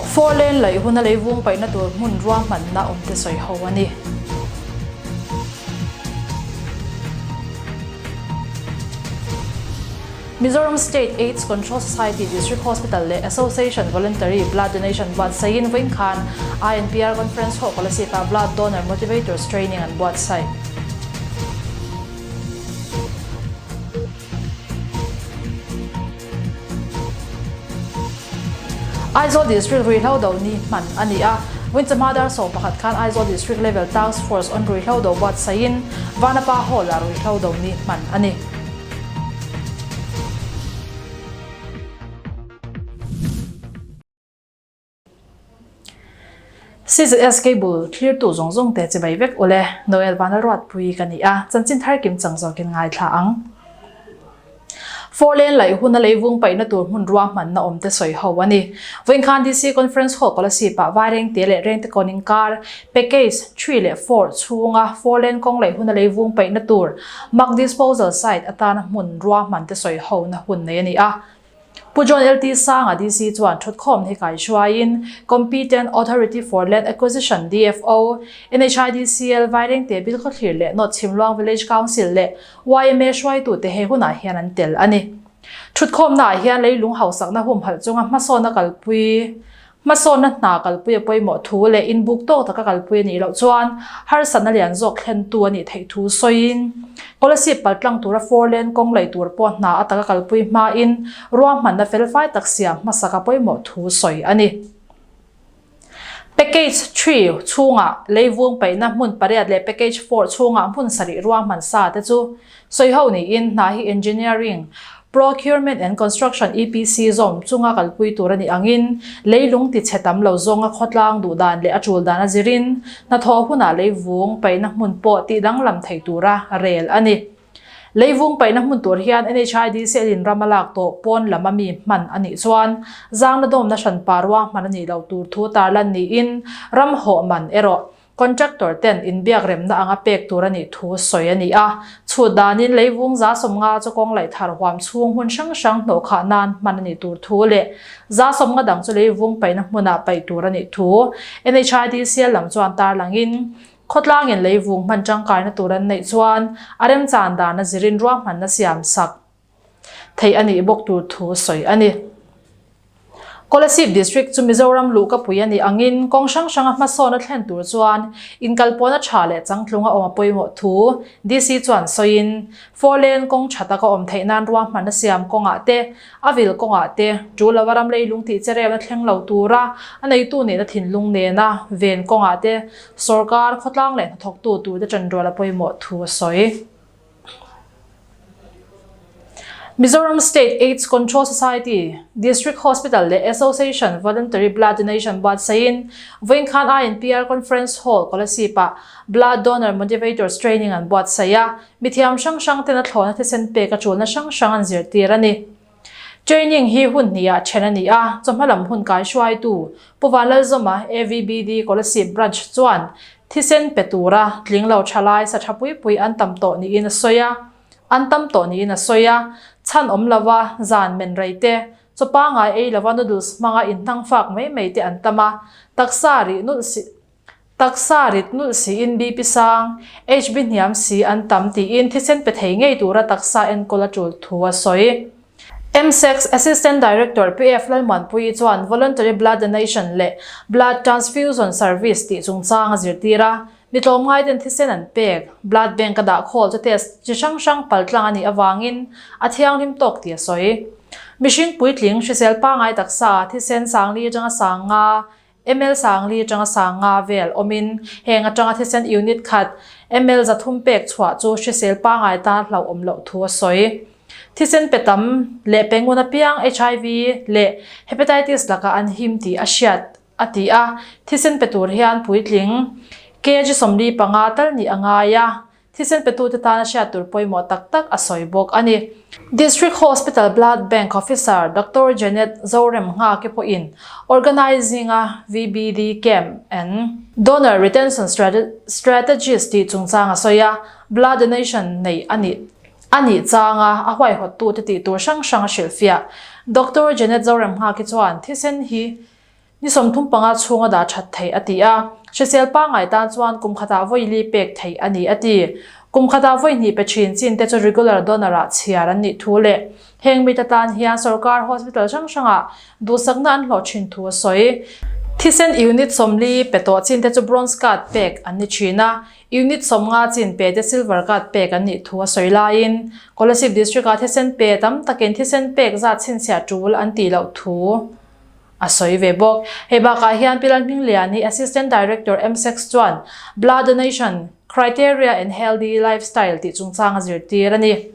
Four lane laih huna leivung paihna tur hmun ruahmanna awm te sawi ho a ni. Mizoram State Aids Control Society District Hospital leh Association Voluntary Blood Donation buatsaihin vawiin khan INPR Conference Hall Kolasib-ah Blood Donor Motivators Training an buatsaih. Aizawl District Ruihhlo Do ni hman a ni a, Winchama dar 11 khan Aizawl District Level Task Force on Ruihhlo Do buatsaihin Vanapa Hall-ah Ruihhlo Do ni hman a ni. CZS Cable thlirtu zawng zawng te chibai vek ule, Noel Vanlalruatpui ka ni a, chanchin thar kim chang zawkin ngaithla ang. Four lane laih huna leivung paihna tur hmun ruahmanna awm te sawi ho a ni. Vawinkhan DC Conference Hall Kolasib-ah Vairengte leh Rengtekawn inkar Package 3 leh 4 chhunga four lane kawng laih huna leivung paihna tur Muck Disposal Site atana hmun ruahman te sawi ho na hun nei a ni a. Pu John LT Sanga DC chuan thutkhawm hi kai hruaiin Competent Authority for Land Acquisition, DFO, NHIDCL, Vairengte Bilkhawthlir leh North Chhimluang Village Council leh yma hruaitute he hunah hian an tel a ni. Thutkhawmnaah hian leilung hausakna humhalh chunga hmasawnna kalpui Hmasawnna hna kalpui a pawimawh thu leh inbuk tawk taka kalpui a nih loh chuan harsatna lian zawk thlentu a nih theih thu sawiin, Kolasib paltlang tura four lane kawng lei tur pawh hna a taka kalpui hmain ruahmanna felfai tak siam hmasak a pawimawh thu sawi a ni. Package 3 chhungah leivung paihna hmun pariat leh Package 4 chhungah hmun sarih ruahman sa te chu Sawiho niin hna hi Engineering, Procurement and Construction, EPC, zawm chunga kalpui tur a nih angin leilung tichhe tam lo zawnga khawtlang duh dan leh a tul dan a zirin hnathawh hunah leivung paihna hmun pawh tih danglam thei tura rel a ni. Leivung paihna hmun tur hian NHIDC a in ram a lak tawh pawn lam a mi hman a nih chuan zangna dawmna hranpa ruahman a nih loh tur thu tarlan niin ram hawh man erawh Contractor ten inbiak remna anga pek tur a nih thu sawi a ni a, chhut danin leivung 150 chu kawng laih thar huam chhung hmun hrang hrang hnawh khah nan hman a nih tur thu leh 150 dang chu leivung paihna hmunah paih tur a nih thu NHIDCL lam chuan tarlangin khawtlangin leivung hman tangkaina tur an neih chuan a remchan dana zirin ruahmanna siam sak theih a nih bawk tur thu sawi a ni. Kolasib District chu Mizoram luhka pui a nih angin kawng hrang hranga hmasawn a thlen tur chuan inkalpawhna tha leh changtlung a awm a pawimawh thu DC chuan sawiin four lane kawng tha taka awm theih nan ruahmanna siam kawngah te, a vil kawngah te tul lova ram leilung tih cherelna thleng lo tura a neitu nihna thinlung nena ven kawngah te sawrkar khawtlang leh hnathawktu turte ṭanrual a pawimawh thu a sawi. Mizoram State AIDS Control Society, District Hospital leh Association Voluntary Blood Donation buatsaihin vawiin khan INPR Conference Hall, Kolasib-ah Blood Donor Motivators Training an buatsaih a, mithiam hrang hrang ten a thlawhna thisen pek a tulna hrang hrang an zirtir a ni. Training hi hun hnih ah then a ni a, chawhma lam hun kaihruaitu Pu Vanlalzawma, AVBD Kolasib Branch chuan Thisen pe tura tling lo tha lai sa tha pui pui an tam tawh niin a sawi a, an tam tawh niin a sawi a, chhan awm lova zan men rei te, chaw pangai ei lova noodles hmanga inhnang fak mai mai te an tam a, taksa rih nulh si taksa rit nulh siin BP sang, HB hniam si an tam tiin thisen pe thei ngei tura taksa enkawl a tul thu a sawi. MSEC Assistant Director PF Lalmuanpuii chuan Voluntary Blood Donation leh Blood Transfusion Service tih chungchang a zirtir a, mi tlawmngaiten thisen an pek, blood bank a dah khawl chu test chi hrang hrang paltlang a nih avangin a thianghlim tawk tih a sawi. Mihring puitling hrisel pangai taksa ah thisen 4000 atanga 5000, ml 4000 atanga 5000 vel awmin heng atanga thisen unit khat ml 300 pek chhuah chu hrisel pangai tan hlauhawm loh thu a sawi. Thisen pe tam leh pe ngun apiang HIV leh Hepatitis lakah an him tih a hriat a ti a, thisen pe tur hian puitling kg 45 tal nih a ngai a, Thisen petute tana hriat tur pawimawh tak tak a sawi bawk a ni. District Hospital Blood Bank Officer Doctor Janet Zorem Nghake pawhin Organizing a VBD Camp and Donor Retention Strategies tih chungchang a sawi a, blood donation nei a nih a nih changa a huaihawttute tih tur hrang hrang a hrilhfiah. Doctor Janet Zorem Nghake chuan thisen hi. Ni 35 chhunga dah that theih a ti a, hrisel pangngai tan chuan kum khatah vawi li pek theih a ni a ti. Kum khatah vawi hnih pe thin chin te chu regular donor ah chhiar an nih thu leh heng mite tan hian sorkar hospital hrang hrangah duhsakna an hlawh thin thu a sawi. Thisen unit 40 pe tawh chin te chu bronze card pek an ni thin a, unit 50 chin pe te silver card pek an nih thu a sawi laiin Kolasib district ah thisen pe tam takin thisen pek zat chhinchhiah tul an tih loh thu a sawi ve bawk. Hei bakah hian Pi Lalhmingliani, Assistant Director MSEC chuan Blood Donation, Criteria and Healthy Lifestyle tih chungchang a zirtir a ni.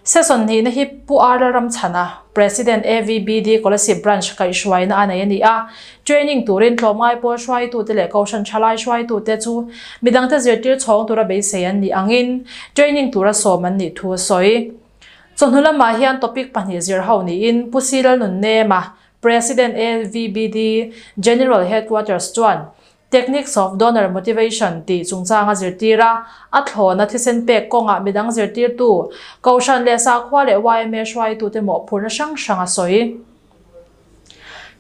Session hnihna hi Pu R Lalramchhana, President AVBD Kolasib Branch kaihhruaina a nei a ni a. Training turin tlawmngai pawl hruaitute leh Kohhran thalai hruaitute chu midangte zirtir chhawng tura beisei an nih angin training tura sawm an nih thu a sawi. Chawhnu lamah hian topic pahnih zir ho niin Pu C Lalnunnema, President AVBD General Headquarters chuan Techniques of Donor Motivation tih chungchang a zirtir a, a thlawna thisen pek kawngah midang zirtirtu, Kohhran leh Sakhua leh yma hruaitute mawhphurhna hrang hrang a sawi.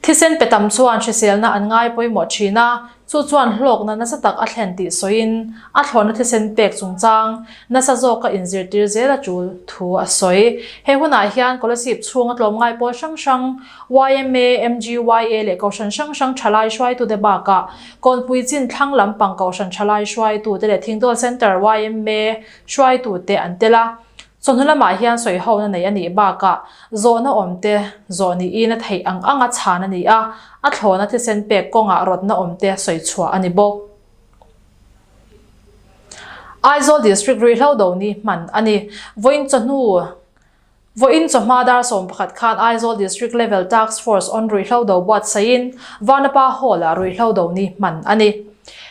Thisen pe tam chuan hriselna an ngai pawimawh thin a, chu chuan hlawkna nasa tak a thlen tih sawiin a thlawna thisen pek chungchang nasa zawka inzirtir zel a tul thu a sawi. He hunah hian Kolasib chhunga tlawmngai pawl hrang hrang, yma, MGYA leh Kohhran hrang hrang thalai hruaitute bakah Kawnpui chin thlang lampang Kohhran thalai hruaitute leh Thingdawl Centre yma hruaitute an tel a. Chawhnu lamah hian sawihona nei a nih bakah zawhna awmte zawh niin a theih ang anga chhan a ni a, a thlawna thisen pek kawngah rawtna awmte sawi chhuah a ni bawk. Aizawl District ruihhlo do ni hman a ni. Vawiin chawhnu Vawiin chawhma dar 11 khan Aizawl District Level Task Force on ruihhlo do buatsaihin Vanapa Hall-ah ruihhlo do ni hman a ni.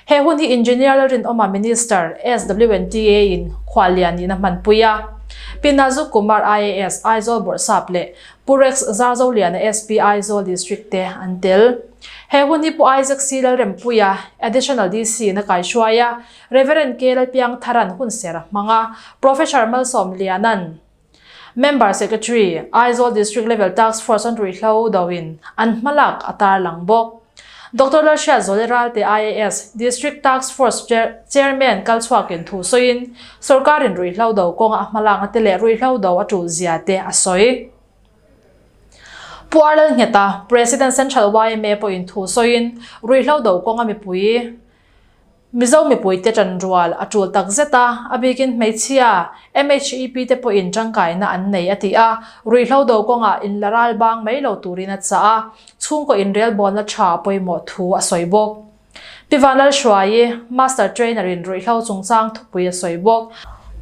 He hun hi Engineer Lalrinawma Minister SWNTA in khuallian nihna hmanpui a. Pi Nazuk Kumar IAS Aizawl Bawrhsap leh Pu Rex Zarzoliana SP Aizawl District te an tel. He hun hi Pu Isaac C Lalrempuia Additional DC in a kaihruai a, Rev. K Lalpiangtharan hunser a hmang a, Professor Malsawmliana'n Member Secretary, Aizawl District Level Task Force an ruihhlo doin an hmalak a tarlang bawk. Doctor Lalhriat Zawle Ralte IAS, District Task Force Chairman kalchhuakin thu sawiin, sorkarin ruihhlo do kawnga a hmalakna te leh ruihhlo do a tul zia te a sawi. Pu Arlal Ngheta, President Central yma pawhin thu sawiin, ruihhlo do kawnga mipui, Mizo mipuite ṭanrual a ṭul tak zet a, a bikin hmeichhia, MHEP te pawhin ṭangkaina an nei a ti a, ruihhlo do kawngah inla ral bang mai lo turin a chah a, chhungkaw inrelbawlna ṭha pawimawh thu a sawi bawk. Pi Vanlalhruaii, Master Trainer in ruihhlo chungchang thupui a sawi bawk.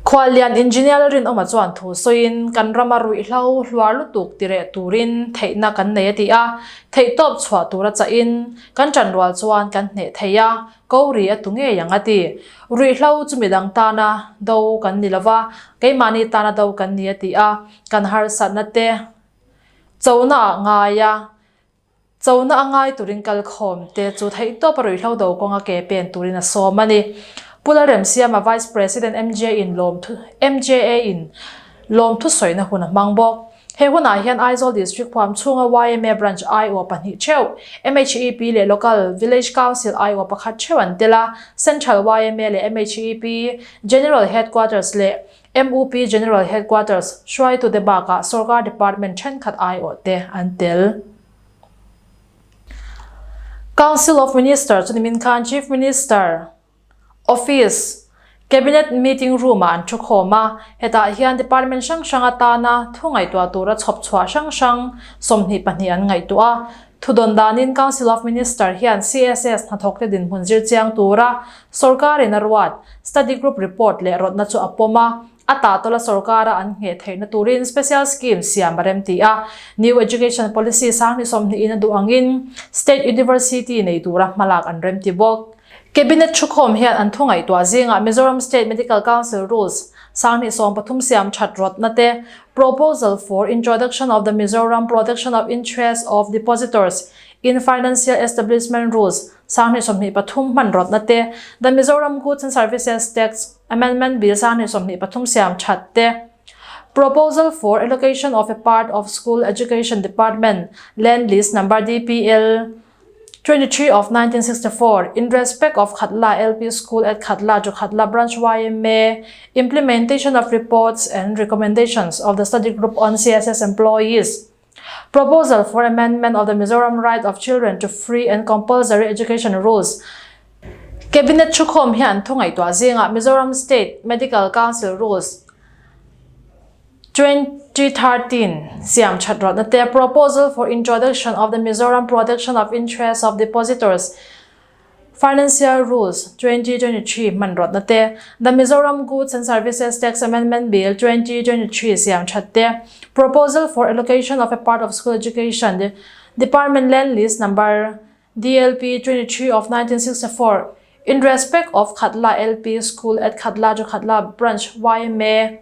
Khuallian Engineer Lalrinawma chuan thu sawiin, kan rama ruihhlo hluar lutuk tireh turin theihna kan nei a ti a, theihtawp chhuah tura chahin, Kan ṭanrual chuan kan hneh thei a, ko ri a tu ngei ang a ti. Ruihhlo chu midang tana do kan ni lova, keimahni tana do kan ni a ti a, kan harsatna te chona ah ngai a, chona a ngai turin kal khawm te chu theihtawp a ruihhlo do kawnga ke pen turin a sawm a ni. Pu Lalremsiama Vice President MJ in lawmthu MJA in lawmthu sawina hun a hmang bawk. He hunah hian Aizawl District huam chhunga yma Branch aiawh pahnih theuh, MHEP leh Local Village Council aiawh pakhat theuh an tel a, Central yma leh MHEP General Headquarters leh MUP General Headquarters hruaitute bakah sorkar department thenkhat aiawh te an tel. Council of Minister chu nimin khan Chief Minister, Office, Cabinet Meeting Room-ah an thu khawm a, hetah hian Department hrang hrang atana thu ngaihtuah tura chhawp chhuah hrang hrang 22 an ngaihtuah a. Thudawn danin Council of Minister hian CSS hnathawkte dinhmun zir chiang tura sorkarin a ruat Study Group Report leh rawtna chu a pawm a, a tahtawla sorkara an ngheh theihna turin Special Scheme siam a remti a. New Education Policy 2020 in a duh angin State University nei tura hmalak an remti bawk. Cabinet thukhawm hian an thu ngaihtuah zingah Mizoram State Medical Council Rules 2013 siam that rawtna te, Proposal for Introduction of the Mizoram Protection of Interest of Depositors in Financial Establishment Rules 2023 hman rawtna te, The Mizoram Goods and Services Tax Amendment Bill 2023 siam that te, Proposal for Allocation of a Part of School Education Department Land Lease Number DPL. 23 of 1964 in respect of Khatla LP School at Khatla to Khatla Branch YMA, implementation of reports and recommendations of the study group on CSS employees. Proposal for amendment of the Mizoram Right of Children to Free and Compulsory Education Rules Cabinet thukhawm hian thu ngaihtuah zingah Mizoram State Medical Council Rules 2013 siam that rawtna te Proposal for Introduction of the Mizoram Protection of Interests of Depositors Financial Rules 2023 hman rawtna te The Mizoram Goods and Services Tax Amendment Bill 2023 siam that te Proposal for Allocation of a Part of School Education Department Land List Number DLP 23 of 1964 in respect of Khatla LP School at Khatla to Khatla Branch YMA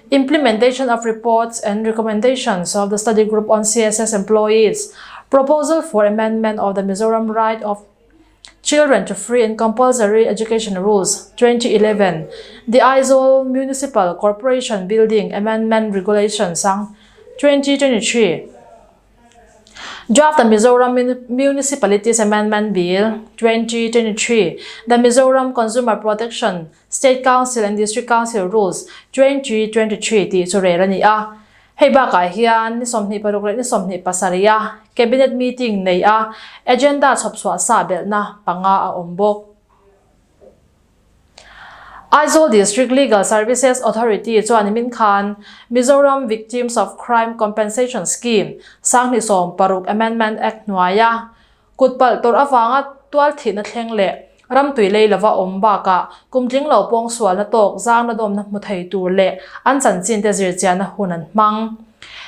Implementation of reports and recommendations of the study group on CSS employees Proposal for amendment of the Mizoram Right of Children to Free and Compulsory Education Rules 2011 The Aizawl Municipal Corporation Building Amendment Regulations 2023 Draft the Mizoram Municipalities Amendment Bill 2023, the Mizoram Consumer Protection, State Council and District Council Rules 2023 tih chu rel a ni a. Hei bakah hian ni 26 leh ni 27 a Cabinet meeting nei a agenda chhawpchhuah sa belhna panga a awm bawk. Aizawl District Legal Services Authority chuan nimin khan Mizoram Victims of Crime Compensation Scheme, 2016 Amendment Act hnuaia kut palh tawrh avanga tualthihna thleng leh ramtui lei lova awm bakah kumtling lo pawngsualna tawk zangna dawmna hmu thei tur leh an chanchinte zirchianna hun an hmang.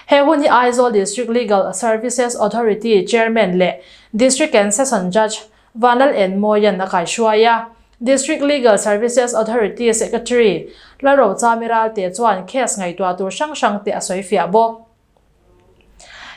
He hun hi Aizawl District Legal Services Authority Chairman leh District and Session Judge Vanlal Enmawian a kaihruai a, District Legal Services Authority Secretary Lalrochami Ralte chuan case ngaihtuah tur hrang hrang te a sawi fiah bawk.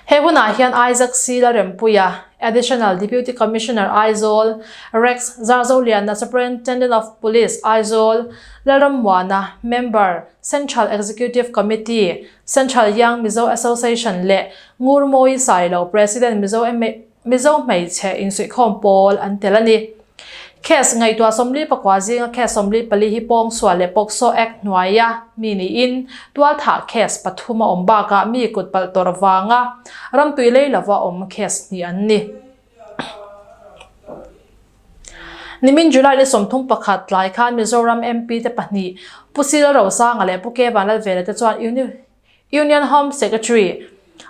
He hunah hian Isaac C. Lalrempuia, Additional Deputy Commissioner Aizawl, Rex Zarzoliana, Superintendent of Police Aizawl, Lalrammuana, Member, Central Executive Committee, Central Young Mizo Association leh Ngurmawi Sailo, President Mizo Mizo hmeichhe insuihkhawm pawl an tel a ni. Case ngaihtuah 44 zinga case 44 hi pawngsual leh POCSO Act hnuaia mi niin tualthah case pathum a awm bakah mi kut palh tawrh vanga ramtui lei lova awm case hnih an ni. Nimin July ni 31 tlai khan Mizoram MP te pahnih Pu Sil Rosanga leh Pu Kevan Lalvela te chuan Union Home Secretary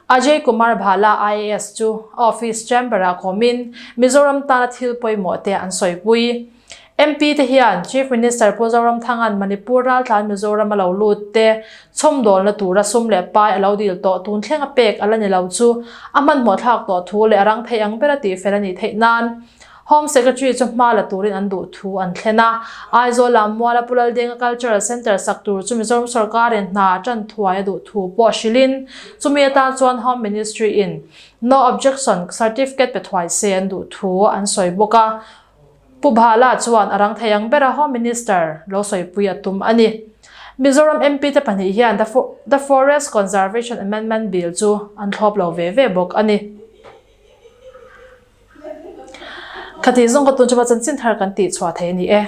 Ajay Kumar Bhalla IAS chu a office chamber-ah kawmin Mizoram tana thil pawimawh te an sawipui. MP te hian Chief Minister Pu Zoramthanga'n Manipur raltlan Mizoram a lo lut te chhawmdawlna tura sum leh pai a lo dil tawh tun thlenga pek a la ni lo chu a hmanhmawh thlak tawh thu leh a rang thei ang bera tihfel a nih theih nan Home Secretary chu hma la turin an duh thu an thlen a. Aizawl ah Muala Pu Laldenga Cultural Centre sak tur chu Mizoram sorkarin hna tan thuai a duh thu pawh hrilhin chumi atan chuan Home Ministry in No Objection Certificate pe thuai se an duh thu an sawi bawk a. Pu Bhala chuan a rang thei ang bera Home Minister lo sawipui a tum a ni. Mizoram MP te pahnih hian The Forest Conservation Amendment Bill chu an thlawp lo ve ve bawk a ni. Khatih zawng ka tun chu va chanchin thar kan tih chhuah thei a ni e.